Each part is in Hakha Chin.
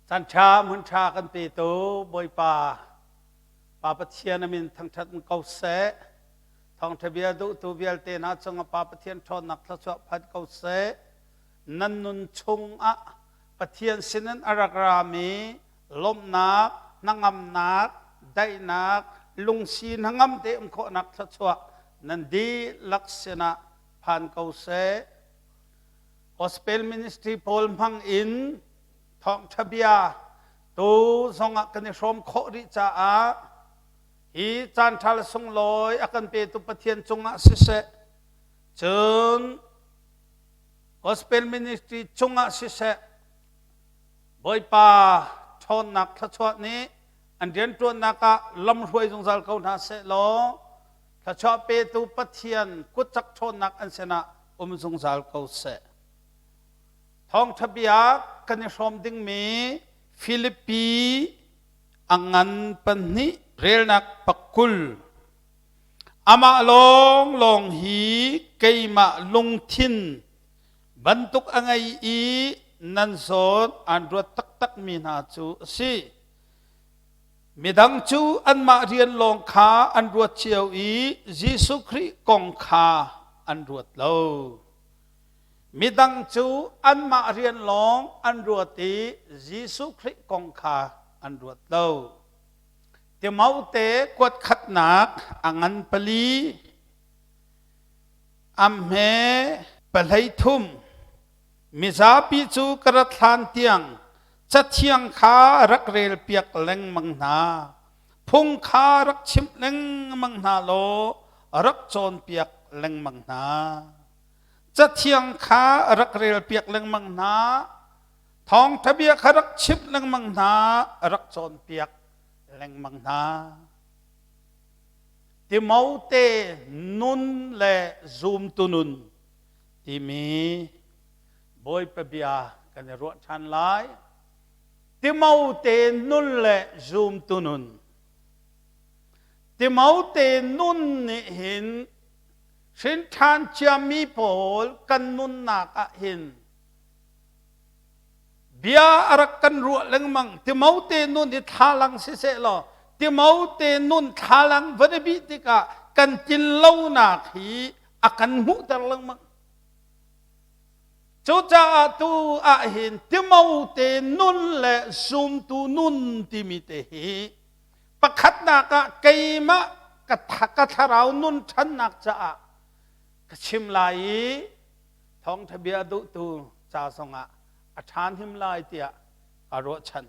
Caan ṭha hmun ṭha kan petu Bawipa Pa Pathian a min thangṭhat in ko seh. Thawngṭha bia duhtu vialte hna cungah Pa Pathian ṭhawnnak thluachuah phan ko seh. Nan nun chungah Pathian sinin a rak rami lawmhnak, hnangamnak, daihnak, lungsi hnangam te um khawhnak thluachuah nan dihlak sinah phan ko seh. Gospel ministry pawl hmang in thawngṭha bia tu zongah kan i hrawm khawh rih caah hi caanṭha le sunglawi a kan petu Pathian cungah siseh cun gospel ministry cungah siseh Bawipa ṭhawnnak thluachuah nih an rianṭuannak ah lamhruai zungzal ko hna seh law thluachuah petu Pathian kutcak ṭhawnnak an sinah um zungzal ko seh. Thawngṭha bia kan i hrawm dingmi Filipi a ngan pahnih relnak pakul amah lawnglawng hi keimah lungthin bantuk a ngei i nan zawn aan ruat taktakmi hna cu a si. Midang cu anmah rian lawng kha an ruat cio i Jesuh Khrih kong kha an ruat lo. Midang cu anmah rian lawng an ruat i Jesuh Khrih kong kha an ruat lo. Timote kuat khatnak a ngan pali, a hme pahlei thum. Mizapi cu ka rat hlan tiang Cathiang kha rak relpiak lengmang hna. Phung kha rak chimh lengmang hna law rak cawnpiak lengmang hna. Cathiang kha rak relpiak lengmang hna. Thawngṭha bia kha rak chimh lengmang hna, rak cawnpiak lengmang hna. Timote nun le zumtu nun timi Bawipa bia kan i ruah ṭhan lai. Timote nun le zumtu nun. Timote nun nih hin hrinṭhan ciami pawl kan nunnak ah hin bia a rak kan ruah lengmang. Timote nun hi thlalang siseh law Timote nun thlalang van i bih tikah kan tlinlonak hi a kan hmuhter lengmang. Cucaah tu ah hin Timote nun le zumtu nun timi te hi pakhatnak ah keimah ka, ka thlarau nun ṭhannak caah ka chim lai i thawngṭha bia duhtu ca zongah a ṭhan him lai tiah ka ruahchan.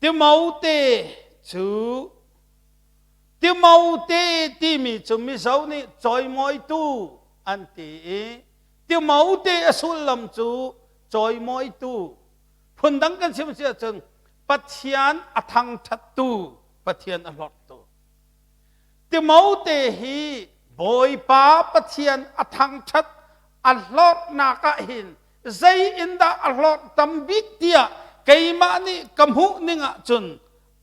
Timote cu Timote timi cu Mizo nih cawimawitu an ti i Timote a sullam cu cawimawitu phundang kan chim si ahcun Pathian a thangṭhattu Pathian a hlorhtu Timote hi Bawipa Pathian a thangṭhat a hlorhnak ah hin zei in dah a hlorh tam bik tiah keimah nih ka hmuh ning ahcun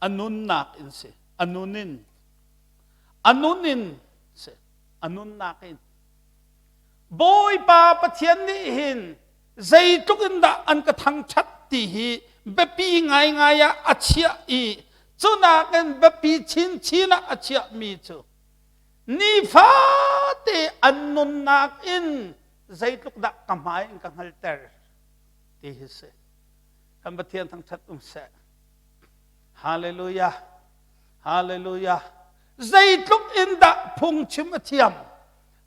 a nunnak in si a nun in a nun in si a nunnak in Bawipa Pathian nih hin zeitluk in dah an ka thangṭhat ti hi biapi ngaingai ah a chiah i cunakin biapi chinchin ah a chiahmi cu nifate Nifate an nunnak in zeitluk dah ka hmai in ka hngalter ti hi si. Kan Pathian thangṭhat um seh. Hallelujah. Hallelujah. Zeitluk in dah phungchim a thiam.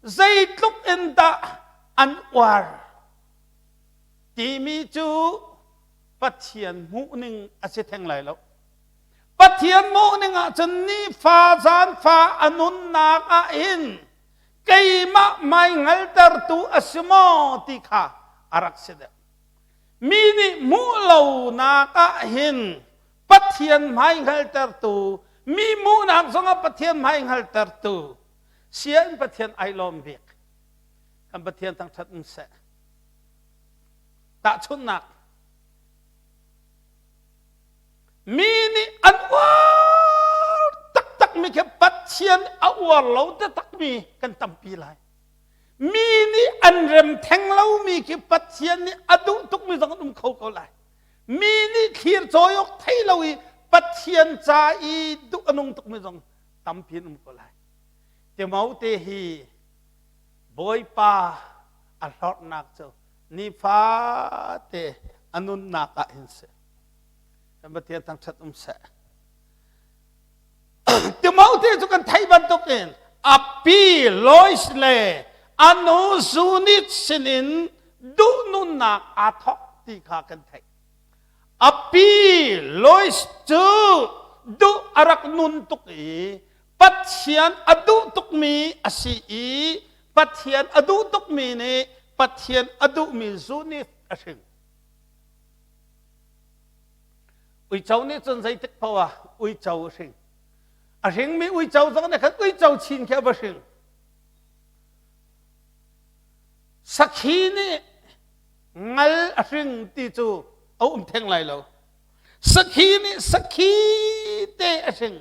Zeitluk in dah an uar timi cu Pathian hmuhning a si theng lai lo. Pathian hmuhning ahcun nifa zaanfa a nunnak ah hin keimah mai hngaltertu a si maw ti kha a rak si deuh. Mi nih hmuh lonak ah hin Pathian hmai hngaltertu, mi hmuhnak zongah Pathian hmai hngaltertu, sia in Pathian ai lawm bik. Kan Pathian thangṭhat um seh. Tahchunhnak, mi nih an uar taktakmi khi Pathian a uar lo taktakmi kan tampi lai. Mi nih an rem theng lomi khi Pathian nih a duh tukmi zong an um kho ko lai. Mi nih thlir cawi awk thei lo i Pathian ca i duh a nung tukmi zong tampi an um ko lai. Timote hi Bawipa a hlorhnak cu nifate a nunnak ah hin si. Kan Pathian thangṭhat um seh. Timote cu kan theih bantukin a pi Lois le a nu Zunit sinin duhnunnak aa thawk ti kha kan theih. A pi Lois cu duh a rak nun tuk i Pathian a duh tukmi a si i Pathian a duh tukmi nih Pathian a duhmi Zunit a hring. Uico nih cun zeitik paoh ah uico a hring. A hringmi uico zong nih khan uico chin khi a va hring. Sakhi nih ngal a hring ti cu a um theng lai lo. Sakhi nih sakhi te a hring.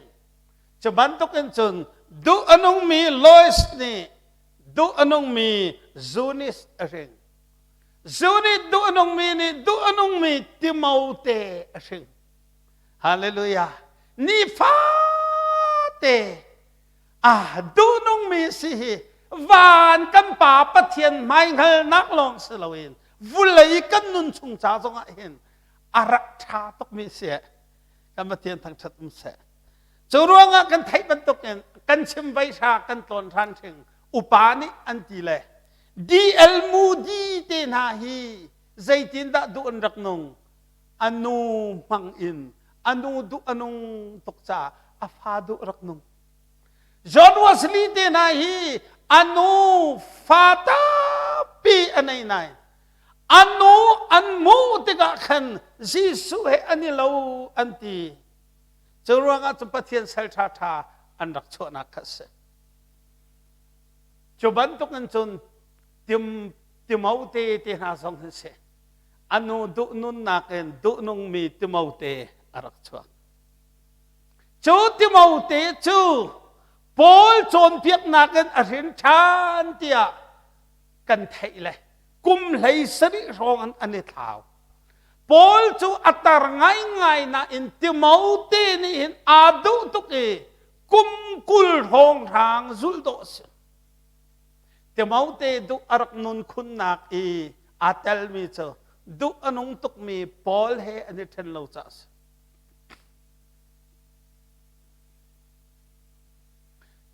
Cu bantukin cun duh a nungmi Lois nih duh a nungmi Zunis a hring. Zu nih duh a nungmi nih duh a nungmi Timote a hring. Hallelujah. Nifate ah duh nungmi si hi van kan Pa Pathian hmaihngalnak lawng si loin vulei kan nun chung ca zongah hin a rak ṭha tukmi si. Kan Pathian thangṭhat um seh. Cu ruangah kan theih bantukin kan chim vai hra kan tlawn hran hring upa nih an ti le DL Moody te hna hi zeitindah duh an rak nung? A nu hmang in a nu duh a nung tuk caah a fa duh rak nung. John Wesley te hna hi a nu fa tampi a nei nain a nu an hmuh tikah khan Jesuh he an i lo an ti. Cu ruangah cun Pathian sal ṭhaṭha an rak chuahnak kha a si. Cu bantukin cun Tim, Timote te hna zong hin si. A nu duh nunnak in duhnungmi Timote a rak chuak. Cu Timote cu Paul cawnpiaknak in a hrin ṭhan tiah kan theih le kum 17 hrawng an an i thlau. Paul cu a tar ngaingai nain Timote nih hin aa duh tuk i kum 20 hrawnghrang zulh dawh a si. Timote duh a rak nun khunnak i aa telmi cu duh a nung tukmi Paul he an i ṭhen lo caah a si.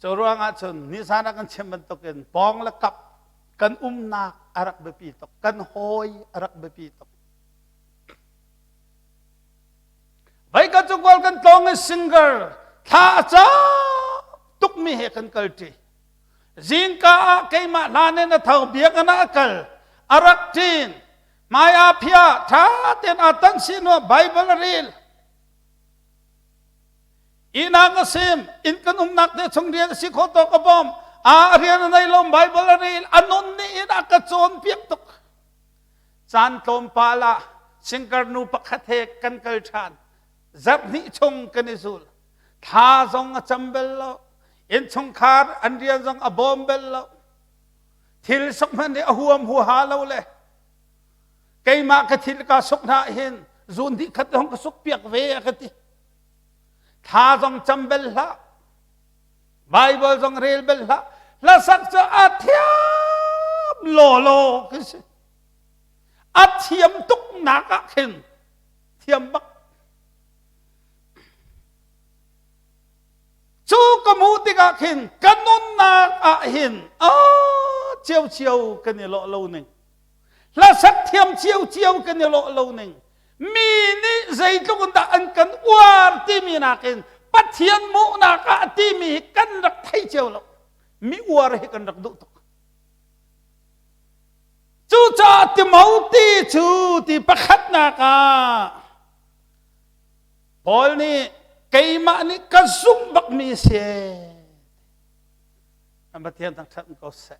Cu ruangah cun nizan ah kan chim bantukin pawng le kap kan umnak a rak biapi tuk, kan hawi a rak biapi tuk. Voikhat cu kawl kan tlawng i singer thla a cam tukmi he kan kal ṭi. Zingka ah keimah hlan in a tho biakinn ah a kal. A rak ṭin. Hmai aa phiah ṭha tein aa tanh sinu ah Bible a rel. Ihnak a sim, inn kan umnak te chung rian a si khawh tawk a bawmh. A rian a nei lo Bible a rel. A nun nih in a ka cawnpiak tuk. Caan tlawmpal ah singkar nu pakhat he kan kal ṭhan. Zarh hnih chung kan i zul. Thla zong a cam bel lo. Innchungkhar an rian zong a bawm bel lo. Thil sok hmanh nih a huam huaha lo le keimah ka thil ka sok hna hin zun dih khat hong ka suk piak ve a ka ti. Thla zong cam bel hlah. Bible zong rel bel hlah. Hlasak cu a thiam lawlaw khi si. A thiam tuknak ah khin thiam bak. Cu ka hmuh tikah khin ka nunnak ah hin ah ciocio kan i lawh lo ning. Hlasak thiam ciocio kan i lawh lo ning. Mi nih zeitluk in dah an kan uar timi nakin Pathian hmuhnak ah timi hi kan rak thei cio lo. Mi uar hi kan rak duh tuk. Cucaah Timote cu ti pakhatnak ah Paul nih keimah nih ka zumh bakmi a si. An Pathian thangṭhat ko seh.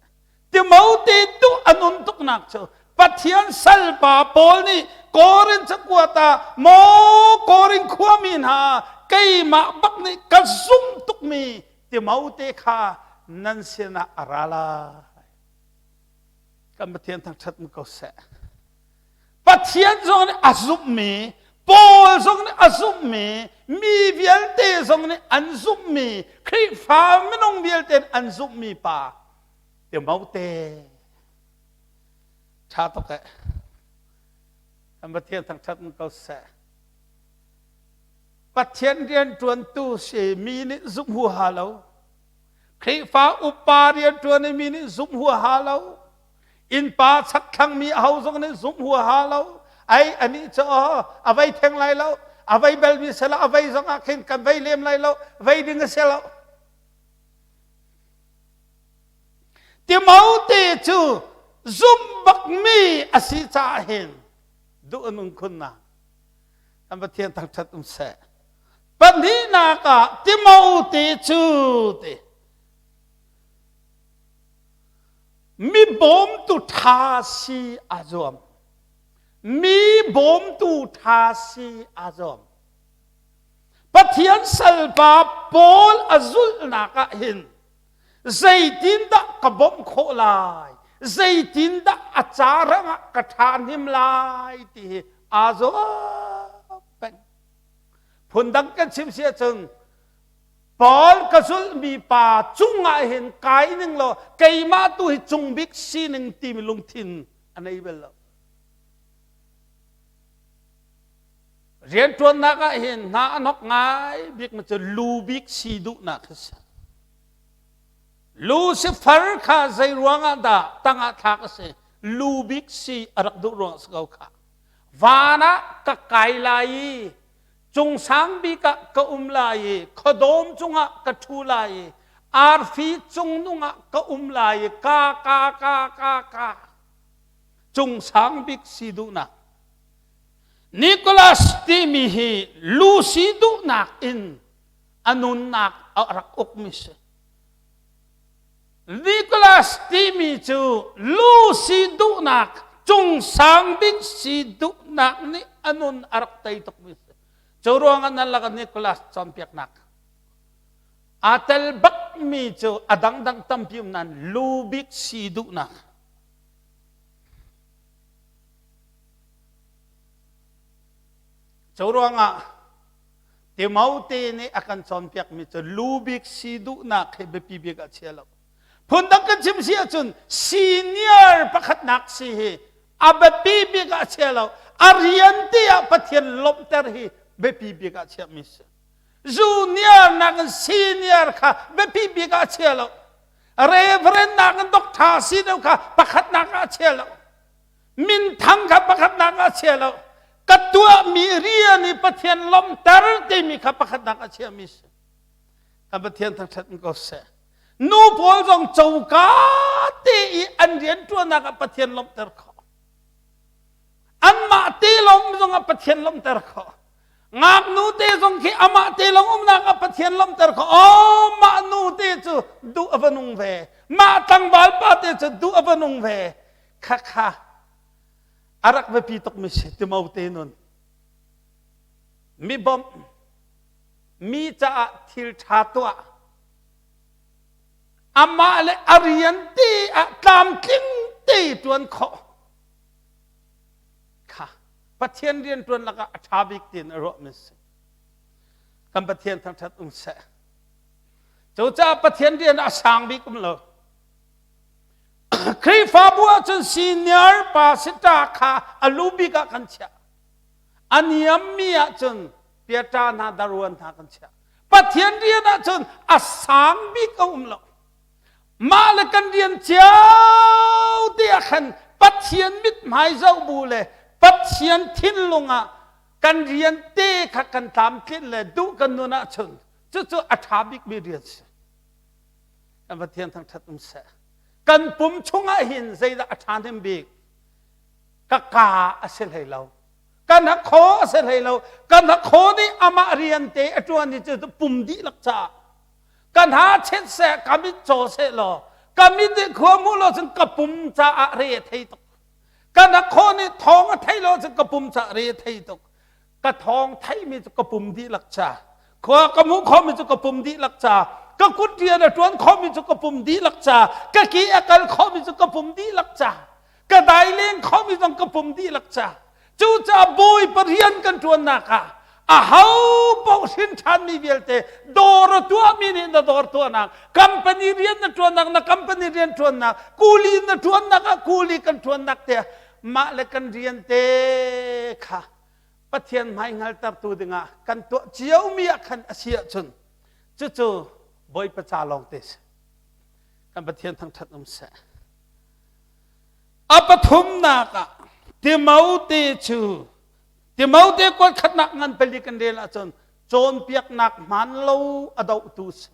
Timote duh a nun tuknak cu Pathian salpa Paul nih Korin cakuat ah maw Korin khuami hna keimah bak nih ka zumh tukmi Timote kha nan sinah a ra lai. Kan Pathian thangṭhat ko seh. Pathian zong nih a zumhmi, Paul zong nih a zumhmi, mi vialte zong nih an zumhmi, Khrihfa minung vialte an zumhmi pa Timote. Ṭha tuk eh. Kan Pathian thangṭhat ko seh. Pathian rianṭuantu si mi nih zumh huaha lo. Khrihfa upa rianṭuan i mi nih zumh huaha lo. Innpa chakthlang mi aho zong nih zumh huaha lo. Ai anih cu a vei theng lai lo. A vei belmi sela a vei zong ah khin kan vei lem lai lo. Vei ding a si lo. Timote cu zumh bakmi a si caah hin duh a nung khunnak. Kan Pathian thangṭhat um seh. Pahnihnak ah Timote cu ti mi bawmtu ṭha si aa zuam. Mi bawmtu ṭha si aa zuam. Pathian salpa Paul a zulhnak ah hin zeitindah ka bawmh khawh lai zeitindah a ca rangah ka ṭha hnim lai ti hi aa zuam peng phundang kan chim si ahcun Paul ka zulhmi pa cungah hin kai ning law keimah tu hi cung bik sining timi lungthin a nei bal lo. Rianṭuannak ah hin hna a hnok ngai bik mi cu lu bik si duhnak hi si. Lu si far kha zei ruangah dah tangah thlak a si? Lu bik si a rak duh ruang a si ko kha. Van ah ka kai lai i cung sang bik ah ka um lai i khuadawm cungah ka ṭhu lai i arfi cungnung ah ka um lai i ka ka ka ka ka cung sang bik si duhnak Nicholas timi hi lu si duhnak in a nunnak a rak ukmi si. Nicholas timi cu lu si duhnak cung sang bik si duhnak nih a nun a rak tei tukmi si. Cu ruangah nan lakah Nicholas cawnpiaknak aa tel bakmi cu a dangdang tampi um nain lu bik si duhnak Cu ruangah Timote nih a kan cawnpiakmi cu lu bik si duhnak hi biapi bik ah chia lo. Phundang kan chim si ahcun senior pakhatnak si hi a biapi bik ah chia lo. A rian ti ah Pathian lawmhter hi biapi bik ah chiahmi si. Junior nakin senior kha biapi bik ah chia lo. Reverend nakin doctor si deuh kha pakhatnak ah chia lo. Minthang kha pakhatnak ah chia lo. Ka tuahmi rian i Pathian lawmhter timi kha pakhatnak ah chiahmi si. Kan Pathian thangṭhat in ko seh. Nu pawl zong coka te i an rianṭuannak ah Pathian lawmhter khawh. Anmah te lawng zong ah Pathian lawmhter khawh. Ngaknu te zong khi amah te lawng umnak ah Pathian lawmhter khawh. Oh, mah nu te cu duh a va nung ve. Mah tlangval pa te cu duh a va nung ve. Khakha a rak biapi tukmi si Timote nun mi bawmh mi caah thil ṭha tuah amah le a rian te ah tlamtling te ṭuan khawh kha Pathian rian ṭuan lakah a ṭha bik tiin a ruahmi si kan Pathian thangṭhat um seh cucaah Pathian rian a sang bik um lo. Khrihfabu ahcun senior pastor kha a lu bik ah kan chiah. A niammi ahcun piata hna daruan hna kan chiah. Pathian rian ahcun a sang bik a um lo. Mah le kan rian cio te ah khan Pathian mithmai zoh bu le Pathian thinlung ah kan rian te kha kan tlamtlinh le duh kan nun ahcun cucu a ṭha bikmi rian si. Kan Pathian thangṭhat um seh. Kan pum chungah hin zeidah a ṭha hnem bik? Ka kaa a si hlei lo. Kan hakhaw a si hlei lo. Kan hakhaw nih amah rian te a ṭuan i cu pum dihlak caah kan ha chet seh ka mit caw seh law ka mit nih khua hmu lo cun ka pum caah re a thei tuk ka hnakhaw nih thawng a thei lo cun ka pum caah re a thei tuk ka thawng theimi cu ka pum dihlak ca khua ka hmuh khomi cu ka pum dihlak ca ka kut rian a ṭuan khomi cu ka pum dihlak ca ka ki a kal khomi cu ka pum dihlak ca ka dai leng khomi zong ka pum dihlak ca cucaah Bawipa rian kan ṭuannak ah aho paoh hrin ṭhanmi vialte dawr a tuahmi nih na dawr tuahnak company rian na ṭuannak na company rian ṭuannak kuli na ṭuannak ah kuli kan ṭuannak te mah le kan rian te kha Pathian hmai hngaltertu dingah kan tuah ciomi ah khan a si ahcun cucu Bawipa ca lawng te si kan Pathian thangṭhat um seh A pathumnak ah Timote cu Timote kuat khatnak ngan pali kan rel ahcun cawnpiaknak hmaan lo a dohtu si.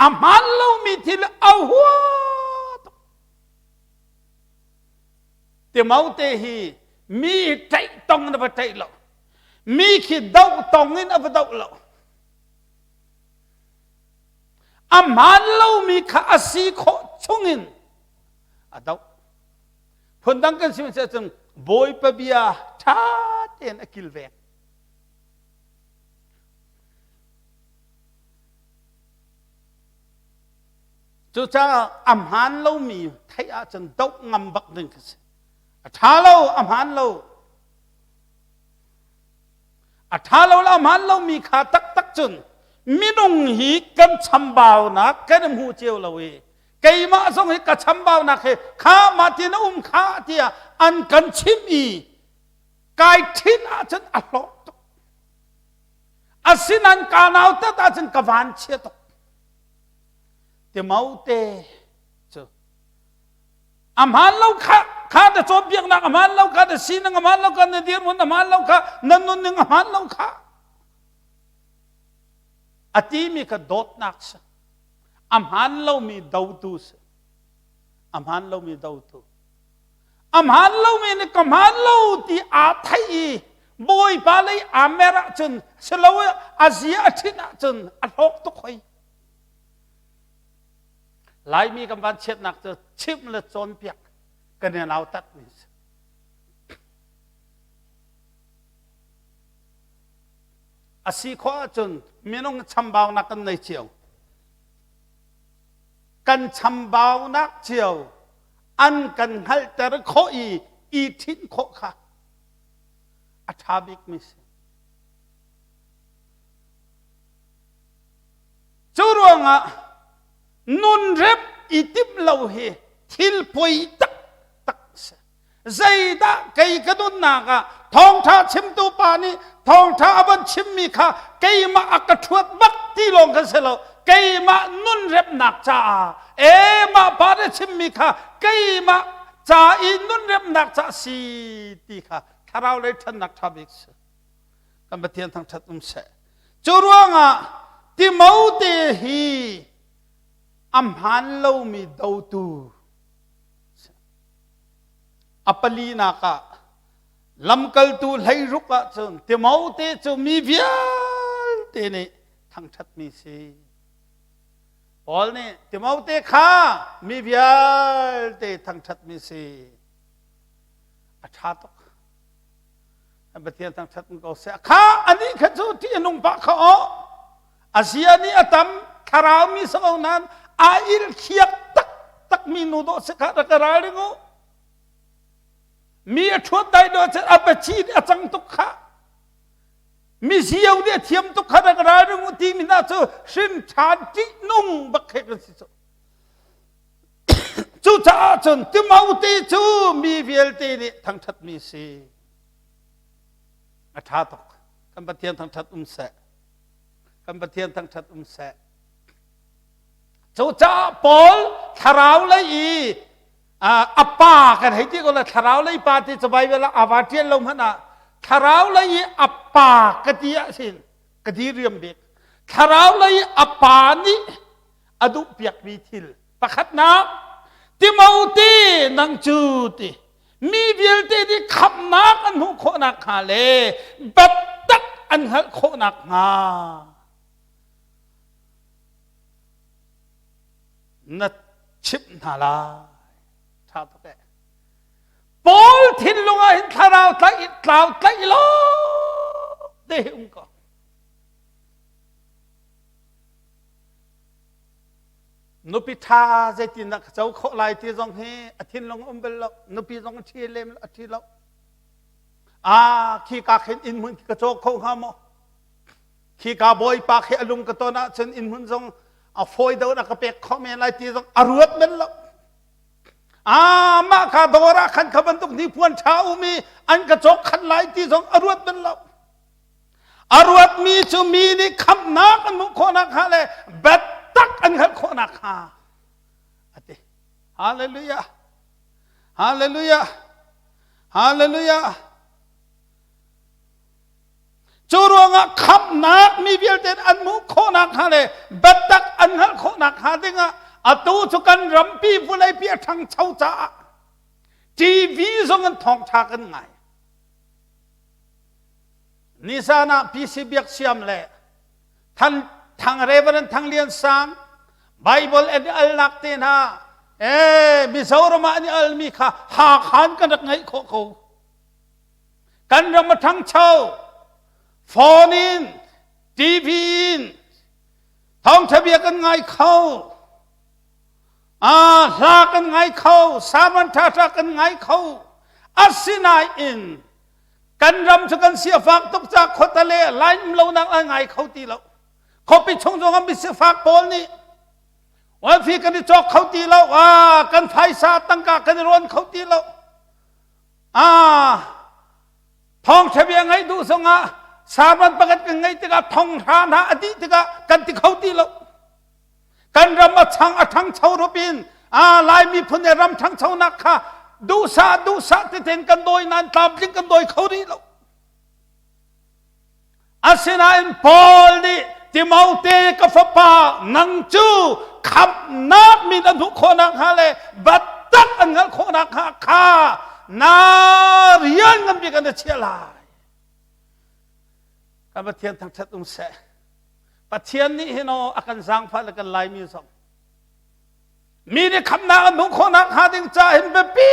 a hmaan lomi thil a hua tuk. Timote hi mi ṭaih tong in a va ṭaih lo. Mi khi doh tong in a va doh lo. A hmaan lomi kha a si khawh chungin a doh. Phundang kan chim ahcun Bawipa bia ṭha tein a kilveng. Cucaah a hmaan lomi theih ahcun doh ngam bak ding khi si. A ṭha lo, a hmaan lo. A ṭha lo le a hmaan lomi kha taktak cun minung hi kan chambaunak kan i hmu cio lo i keimah zong hi ka chambaunak hi kha mah ti na um kha tiah an kan chimh i kai ṭhin ahcun a hlawk tuk. Asinain ka nautat ahcun ka van chia tuk. Timote cu A hmaan lo kha kha na cawnpiaknak a hmaan lo kha na sining a hmaan lo kha na dirhmun a hmaan lo kha na nunning a hmaan lo kha a timi kha dawtnak si. A hmaan lomi dotu si. A hmaan lomi dotu. A hmaan lomi nih ka hmaan lo ti aa theih i Bawipa lei aa mer ahcun silo a zia a ṭhinh ahcun a hlawk tuk hoi. Laimi kan van chiatnak cu chimh le cawnpiak kan i nautat mi si. A si khawh ahcun minung chambaunak kan nei cio. Kan chambaunak cio an kan hngalhter khawh i i ṭhinh khawh kha a ṭha bikmi si. Cu ruangah nunrep i timh lo hi thil poi taktak si. Zeidah kei ka nunnak ah thawngṭha chimtu pa nih thawngṭha a van chimmi kha keimah a ka ṭhuat bak ti lawng kan si lo. Keimah nunrepnak caah e mah pa nih chimmi kha keimah ca i nunrepnak ca si ti kha thlarau lei ṭhannak ṭha bik si. Kan Pathian thangṭhat um seh. Cu ruangah Timote hi a hmaan lomi dotu a palinak ah lamkaltu hleiruk ahcun Timote cu mi vialte nih thangṭhatmi si. Paul nih Timote kha mi vialte thangṭhatmi si. A ṭha tuk. Pathian thangṭhat ko seh. Kha anih kha cu ṭih a nung pah kha aw. A zia nih a tam thlarau mi si ko nain aa il khiak taktak mi nu dawh si kha rak i ralring u. Mi a ṭhuat dai dawh cun a biaci nih a cang tuk kha. Mi zio nih a thiam tuk kha rak i ralring u timi hna cu hrin ṭhan ṭihnung bak he kan si cu. Cucaah cun Timote cu mi vialte nih thangṭhatmi si. A ṭha tuk. Kan Pathian thangṭhat um seh. Kan Pathian thangṭhat um seh. Cucaah Paul thlarau lei i a pa kan hei ti ko la thlarau lei pa ti cu Bible ah ava ṭial lo hmanh ah thlarau lei i a pa ka ti ah sin ka di riam bik. Thlarau lei i a pa nih a duh piakmi thil pakhatnak Timote nang cu ti mi vialte nih khamhnak an hmuh khawh nakhnga le biatak an hngalh khawh nakhnga na chimh hna lai. Ṭha tuk eh. Paul thinlung ah hin thlarau tlaih tlau tlaih lo te hi um ko. Nupi ṭha zeitindah ka co khawh lai ti zong hi a thinlung um bal lo. Nupi zong a ṭhi lem a ṭhi lo. Ah, khi ka khin inn hmun ka caw kho hnga maw? Khi ka bawipa khi a lung ka ton ahcun inn hmun zong a fawi deuh na ka pek khawh men lai ti zong a ruat men lo. Ah, mah ka dawr ah khan kha bantuk hnipuan ṭha um i an ka cawk khan lai ti zong a ruat bal lo. A ruatmi cu mi nih khamhnak an hmuh khawhnak hnga le biatak an hngalh khawhnak hnga a ti. Hallelujah. Hallelujah. Hallelujah. Cu ruangah khamhnak mi vialte an hmuh khawhnak hnga le biatak an hngalh khawhnak hnga dingah atu cu kan rampi vawleipi a ṭhangcho caah TV zong an thawngṭha kan ngai. Nizan ah PC Biak Siam le Than Thang Reverend Thang Lian Sang Bible an i alnak te hna eh Mizoram ah an i almi kha Hakha kan rak ngaih khawh ko. Kan ram a ṭhangcho phone in TV in thawngṭha bia kan ngai kho. Ah hla kan ngai kho, sermon ṭhaṭha kan ngai kho. Asinain kan ram cu kan sifak tuk ca khuata le line lonak an ngai kho ti lo. Khuapi chung zong ah misifak pawl nih wifi kan i cawk kho ti lo. Ah kan phaisa tangka kan i rawn kho ti lo. Ah thawngṭha bia ngaih duh zongah sermon pakhat kan ngaih tikah thonghra hna a dih tikah kan ti kho ti lo. Kan ram a chang a ṭhangcho rup in a Lai miphun le ram ṭhangchonak kha duhsah duhsah teten kan dawi nain tlamtling kan dawi kho rih lo. Asinain Paul nih Timote ka fapa nang cu khamhnak min an hmuh khawhnak hnga le biatak an hngalh khawhnak hnga kha na rian ngan bik an chiah lai. Kan Pathian thangṭhat um seh. Pathian nih hin aw a kan zaangfah le kan Laimi zong mi nih khamnak an hmuh khawhnak hnga ding ca hin biapi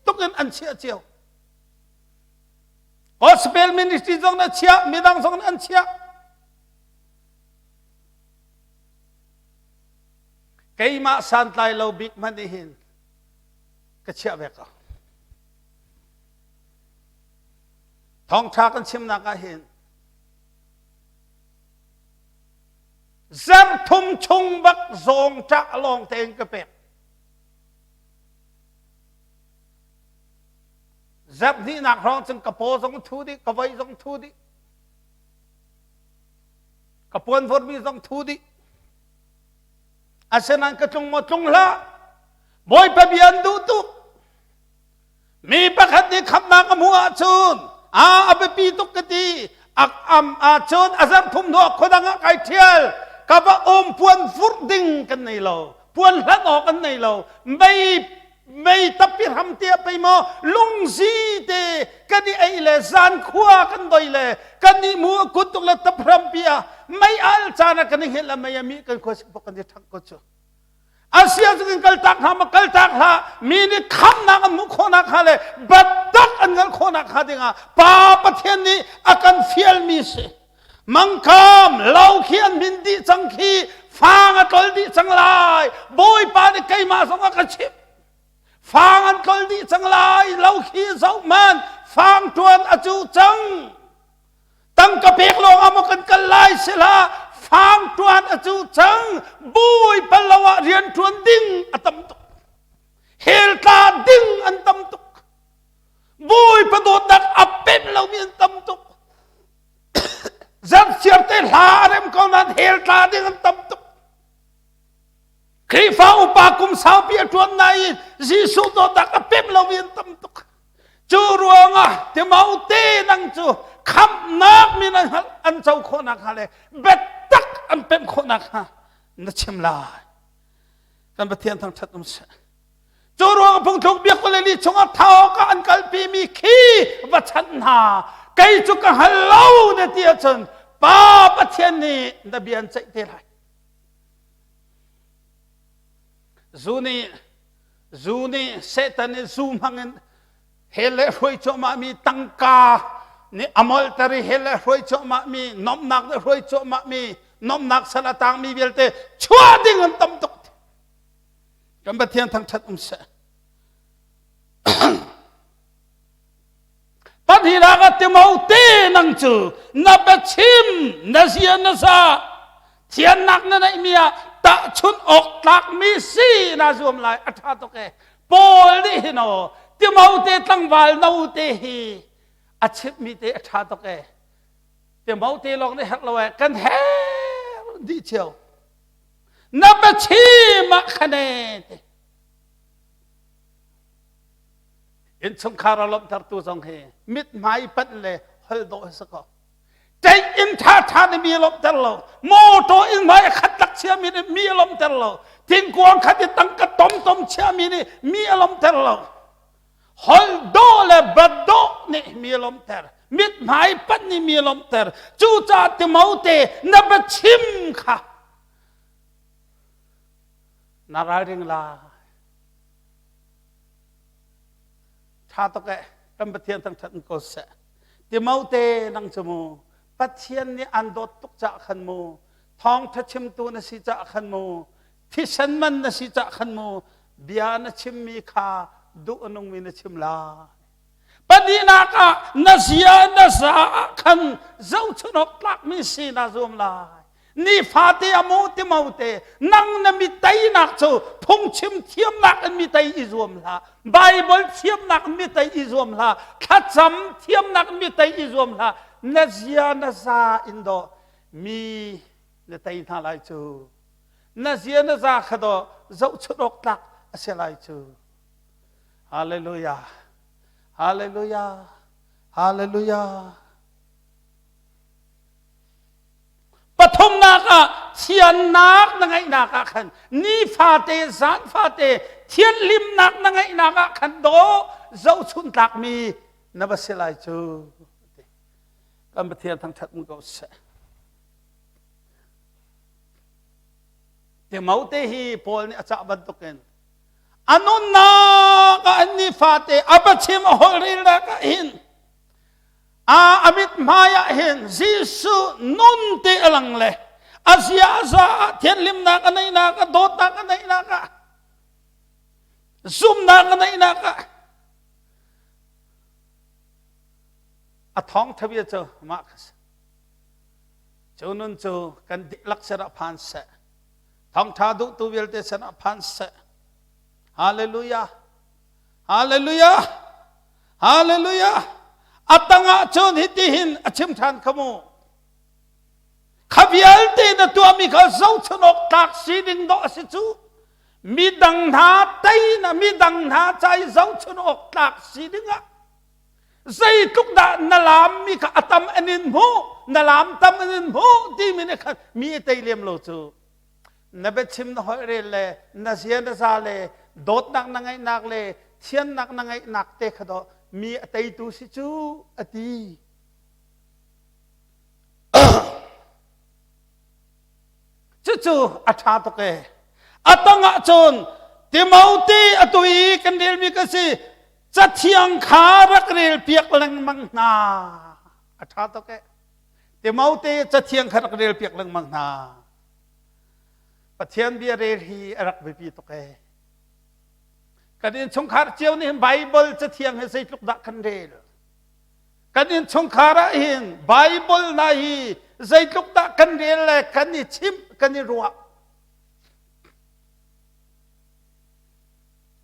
tuk in an chiah cio. Gospel ministry zong na chiah, midang zong an chiah. Keimah santlai lo bik hmanh nih hin ka chiah ve ko. Thawngṭha kan chimnak ah hin Zarh thum chung bak zawngṭah lawng tein ka pek. Zarh hnihnak hrawng cun ka paw zong thu dih, ka voi zong thu dih. Ka puan vormi zong thu dih. Asinain ka tlung maw tlung hlah. Bawipa bia an duh tuk. Mi pakhat nih khamhnak a hmuh ahcun a a biapi tuk ka ti. Ak am ahcun a zarh thum hnu ah khuadang ah kai ṭhial. Ka va um puan vurh ding kan nei lo. Puan hlanh awk an nei lo. Mei mei tappi hram tiah pei maw lungzi te kan i ei le zan khua kan doi le kan i mu a kut tuk le tap hrampi ah mei al caan ah kan i hngilh le mei a mi kan khua sik kan i ṭhang ko cu. Asia cu kan kaltak hna ma kaltak hlah mi nih khamnak an hmuh khawhnak hnga le biatak an hngalh khawhnak hnga dingah Pa Pathian nih a kan fialmi si. Mangkam lo khi an min dih cang khi fang a tlol dih cang lai. Bawipa nih keimah zong a ka chimh. Fang an tlol dih cang lai lo khi zoh man fang tuan a cu cang. Tangka pek lawng ah maw kan kal lai sila fang tuan a cu cang. Bawipa lo ah rian tuan ding a tam tuk. Hell tla ding an tam tuk. Bawipa dawtnak a pem lomi an tam tuk. Zarhchiar te hla a rem ko nain hell tla ding an tam tuk. Khrihfa upa kum saupi a ṭuan nain Jesuh dawtnak a pem lomi an tam tuk. Cu ruangah Timote nang cu khamhnak min an an co khawhnak hnga le biatak an pemh khawhnak hnga na chim lai. Kan Pathian thangṭhat um seh. Cu ruangah phungthluk biak le li chungah thawk ah an kalpimi khi va chanh hna. Kei cu ka hngal lo na ti ahcun Pa Pathian nih na bia an ceih te lai. Zu nih zu nih Satan nih zu hmangin hell le hruai cuahmahmi tangka nih a molter i hell le hruai cuahmahmi nomnak nih hruai cuahmahmi nomnak sal a tangmi vialte chuah ding an tam tuk. Kan Pathian thangṭhat um seh. Pahnihnak ah Timote nang cu na biachim na zia na za thiannak na neihmi ah tahchunh awk tlakmi si na zuam lai a ṭha tuk e Paul nih hin aw Timote tlangval no te hi a chimhmi te a ṭha tuk e Timote lawng nih herh lo e kan herh dih cio na biachim ah khan e te Innchungkhar a lawmhtertu zong hi mithmai panh le holh dawh hi si ko. Ṭeih inn ṭhaṭha nih mi a lawmhter lo. Mawṭaw inn hmai a khat lak chiami nih mi a lawmhter lo. Thingkuang khat i tangka tomtom chiami nih mi a lawmhter lo. Holh dawh le bat dawh nih mi a lawmhter. Mithmai panh nih mi a lawmhter. Cucaah Timote na biachim kha na ralring lai. Ṭha tuk eh, kan Pathian thangṭhat in ko seh. Timote nang cu mu, Pathian nih an dawt tuk cah khan mu, thawngṭha chimtu na si cah khan mu, thisen man na si cah khan mu, bia na chimmi kha duh a nungmi na chim lai. Pahnihnak ah na zia na za ah khan zohchun awk tlakmi si na zuam lai. Nifate a mu Timote nang na mi teinak cu phungchim thiamnak in mi tei i zuam hlah Bible thiamnak in mi tei i zuam hlah thlacam thiamnak in mi tei i zuam hlah na zia na za in dawh mi na tei hna lai cu na zia na za kha dawh zohchunh awk tlak a si lai cu Hallelujah Hallelujah Hallelujah Pathumnak ah thiannak na ngeihnak ah khan nifate zanfate thianhlimnak na ngeihnak ah khan dawh zohchun tlakmi na va si lai cu kan Pathian thangṭhat mu ko seh. Timote hi Paul nih a cah bantukin a nunnak ah an nifate a biachim a holh relnak ah hin A mithmai ah hin Jesuh nun te a lang le a ziaza ah thianhlimnak a neihnak ah dawtnak a neihnak ah zumnak a neihnak ah a thawngtha bia cu mah kha si. Cu nun cu kan dihlak sinah phan seh. Thawngtha duhtu vialte sinah phan seh. Hallelujah. Hallelujah. Hallelujah! A tangah cun hitihin a chim ṭhan kha mu. Kha vialte na tuahmi kha zohchun awk tlak si ding dawh a si cu. Midang hna tei na midang hna ca i zohchun awk tlak si dingah zeitluk dah na laammi kha a tam an in hmuh, na laam tam an in hmuh timi nih khan mi a tei lem lo cu. Na biachim na holh rel le na zia na za le dawtnak na ngeihnak le thiannak na ngeihnak te kha dawh mi a teitu si cu a ti. Cucu a ṭha tuk ee. A tangah cun Timote atu i kan relmi ka si cathiang kha rak rel piak lengmang hna. A ṭha tuk ee. Timote cathiang kha rak rel piak lengmang hna. Pathian bia rel hi a rak biapi tuk ee. Kan innchungkhar cio nih hin Bible cathiang hi zeitluk dah kan rel. Kan innchungkhar ah hin Bible na hi zeitluk dah kan rel le kan i chimh kan i ruah.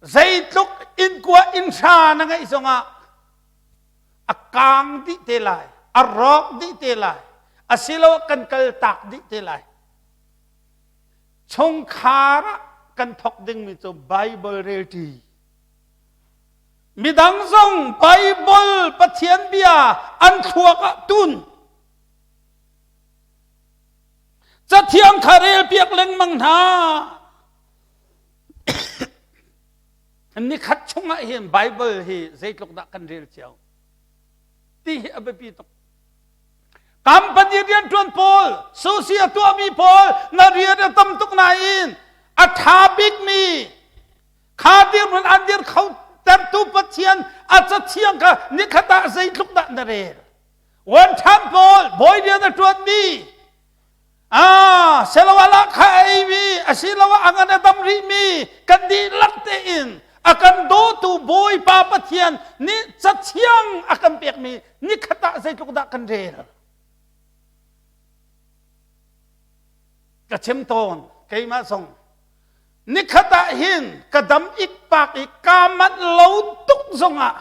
Zeitluk innkua innhra na ngeih zongah a kaang dih te lai, a rawk dih te lai, asiloah kan kal tak dih te lai. Chungkhar ah kan thawk dingmi cu Bible relṭi. Midang zong Bible Pathian bia an thluak ah tun. Cathiang kha relpiak lengmang hna. Nikhat chungah hin Bible hi zeitluk dah kan rel cio ti hi a biapi tuk. Company rianṭuan pawl, susi a tuahmi pawl na rian a tam tuk nain a ṭha bikmi kha dirhmun an dir kho tertu Pathian a cathiang kha nikhat ah zeitluk dah na rel. Wan ṭhan pawl, bawi rian a ṭuanmi Ah, seloah lahkhah a eimi asiloah a ngan a dam rihmi kan dihlak tein a kan dawtu Bawipa Pathian nih cathiang a kan pekmi nikhat ah zeitluk dah kan rel. Ka chim tawn keimah zong nikhat ah hin ka dam ikpak i kaa manh lo tuk zongah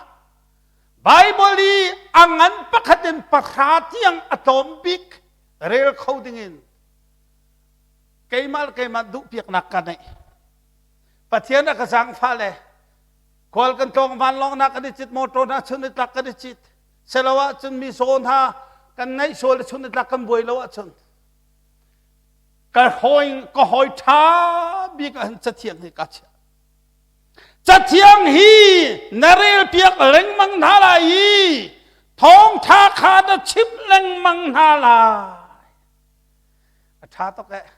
Bible i a ngan pakhat in pahra tiang a tlawm bik rel kho dingin keimah le keimah duhpiaknak ka neih. Pathian a ka zaangfah le khual kan tlawng vanlawngnak kan i cit motor hna chun i tlak kan i cit selo ahcun mi zaw hna kan ngaih sual le chun i tlak kan buai lo ahcun ka hawi ka hawi ṭha bik ah hin cathiang hi ka chiah Cathiang hi na relpiak lengmang hna lai i thawngṭha kha na chimh lengmang hna lai. A ṭha tuk eh.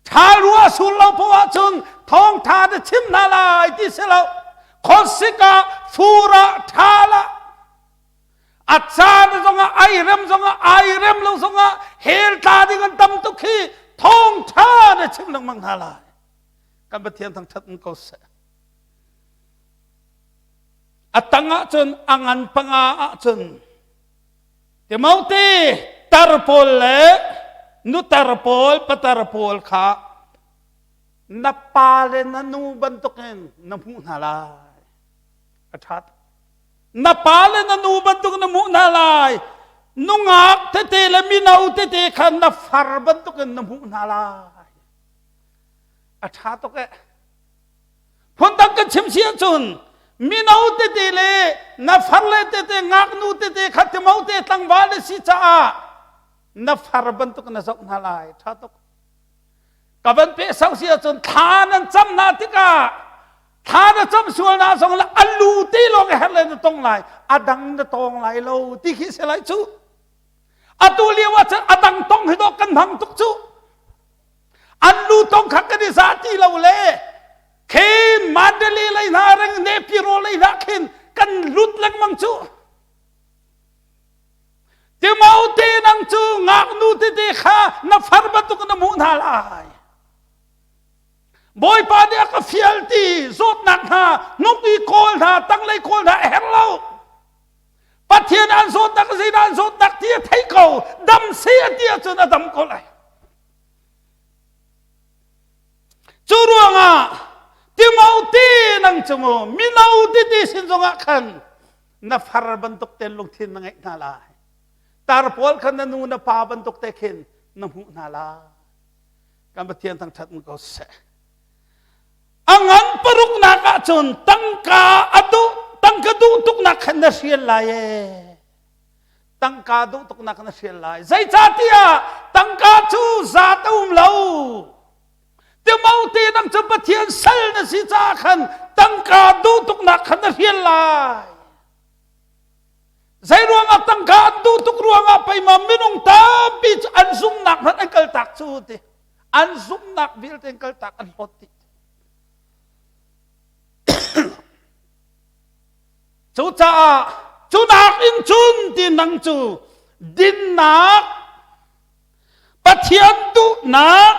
Ṭha rua sul lo poah ahcun thawngṭha na chim hna lai ti si lo. Khuasik ah fur ah ṭhal ah a caan zongah ai rem zongah ai rem lo zongah hell tla ding an tam tuk hi thawngṭha na chim lengmang hna lai. Kan Pathian thangṭhat in ko seh. A tang ahcun a ngan panga ahcun Timote tar pawl le nutar pawl patar pawl kha na pa le na nu bantukin na hmuh hna lai. A ṭha Na pa le na nu bantuk na hmuh hna lai. Nungak tete le mino tete kha na far bantukin na hmuh hna lai. A ṭha tuk eh. Phundang kan chim si ahcun mino tete le na far le tete ngaknu tete kha Timote tlangval na si caah na far bantuk na zoh hna lai. Ṭha tuk. Ka van peh sau si ahcun thla nan cam hna tikah thla na cam sual na zong le a lu te lawng herh le na tong lai a dang na tong lai lo ti khi si lai cu atu lio ah cun a dang tong hi dawh kan hmang tuk cu an lu tong kha kan i za ti lo le khin Mandalay lei hna reng Nepiro lei hna khin kan lut lengmang cu Timote nang cu ngaknu tete kha na far bantuk na hmuh hna lai Bawipa nih a ka fial ti zawtnak hna hnuk i kawl hna tanglei kawl hna a herh lo Pathian an zawtnak zeidah an zawtnak ti a thei ko dam se a ti ahcun a dam ko lai cu ruangah Timote nang cu mu mino titi sin zongah khan na far bantuk ten lungthin na ngeih hna lai tar pawl khan na nu na pa bantuk te khin na hmuh hna lai kan Pathian thangṭhat ko seh. A ngan paruknak ahcun tangka a duh tangka duh tuknak khan na hrial lai ee. Tangka duh tuknak na hrial lai. Zeicahtiah tangka cu zat a um lo. Timote nang cu Pathian sal na si caah khan tangka duh tuknak khan na hrial lai. Zeiruangah tangka an duh tuk ruangah pei ma minung tampi cu an zumnak hmanh an kaltak cu ti. An zumnak vialte an kaltak an hlawt dih. Cucaah cu nakin cun ti nang cu dinnak Pathian duhnak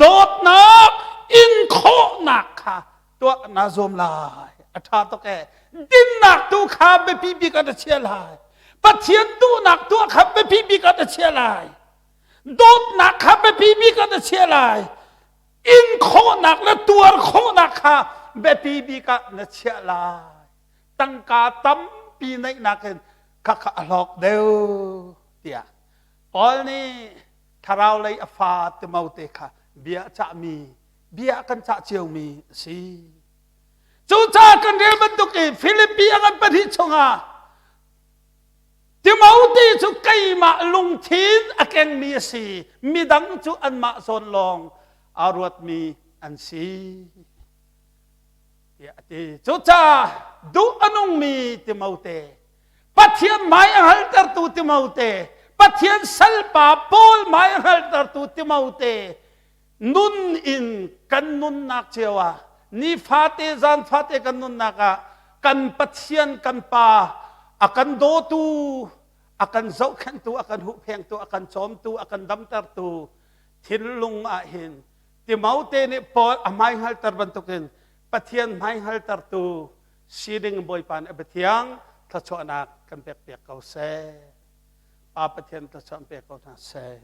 dawtnak in khawhnak kha tuah naa zuam lai. A ṭha tuk ee. Dinnak tu kha biapi bik ah na chia lai. Pathian duhnak tuah kha biapi bik ah na chia lai. Dawtnak kha biapi bik ah na chia lai. In khawhnak le tuar khawhnak kha biapi bik ah na chiah lai. Tangka tampi neihnak in khakha a hlawk deuh tiah Paul nih thlarau lei a fa Timote kha bia a cahmi bia kan cah ciomi a si. Cucaah kan rel bantuk i Filipi a ngan pahnih chungah Timote cu keimah lungthin a kengmi a si, midang cu anmah zawn lawng aa ruatmi an si. Tiah a ti. Cucaah duh a nungmi Timote, Pathian hmai a hngaltertu Timote, Pathian salpa Paul hmai a hngaltertu Timote, nun in kan nunnak cio ah nifate zan fate kan nunnak ah kan Pathian kan Pa a kan dawtu a kan zohkhenhtu a kan huhphengtu a kan cawmtu a kan damtertu thinlung ah hin Timote nih Paul a hmai hngalter bantukin Pathian hmai hngaltertu sining Bawipa nih a biathiang thluachuahnak kan pekpiak ko seh. Pa Pathian thluachuah pek ko hna seh.